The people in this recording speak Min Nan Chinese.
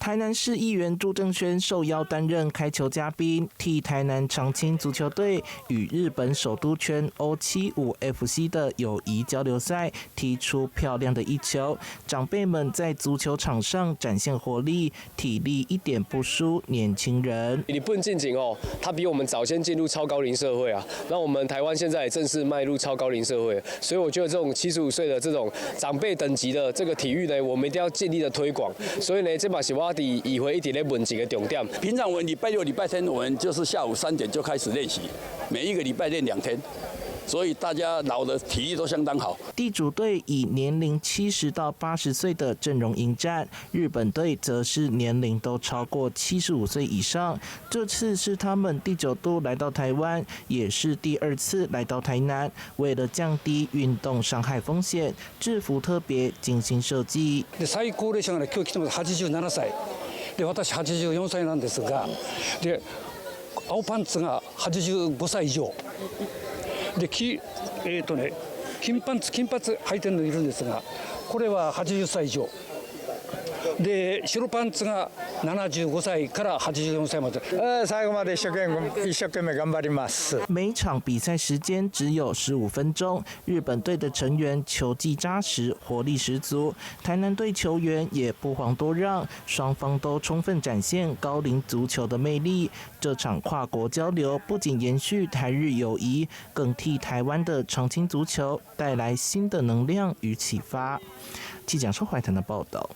台南市議員朱正軒受邀擔任開球嘉賓，替台南長青足球隊與日本首都圈 O75 FC 的友誼交流賽踢出漂亮的一球。長輩們在足球場上展現活力，體力一點不輸年輕人。日本進前哦，他比我們早先進入超高齡社會啊。那我們台灣現在也正式邁入超高齡社會，所以我覺得這種75歲的這種長輩等級的這個體育呢，我們一定要盡力的推廣。所以呢，這嘛是我佇議會一直咧問一個重點。平常我們禮拜六、禮拜天，我們就是下午3點就開始練習，每一個禮拜練2天。所以大家老的體力都相當好。地主隊以年齡70到80歲的陣容迎戰，日本隊則是年齡都超過75歲以上。這次是他們第九度來到台灣，也是第二次來到台南。為了降低運動傷害風險，制服特別精心設計。最高齢者が今日來てます87歳。で私84歳なんですが、で青パンツが85歳以上。できえーとね金パンツ金髪履いてるのいるんですが、これは80歳以上。で白パンツが75歳から84歳まで。最後まで一生懸命一生懸命頑張ります。每場比賽時間只有15分鐘，日本隊的成員球技紮實，活力十足。台南隊球員也不遑多讓，雙方都充分展現高齡足球的魅力。這場跨國交流不僅延續台日友誼，更替台灣的長青足球帶來新的能量與啟發。記者蘇懷騰的報道。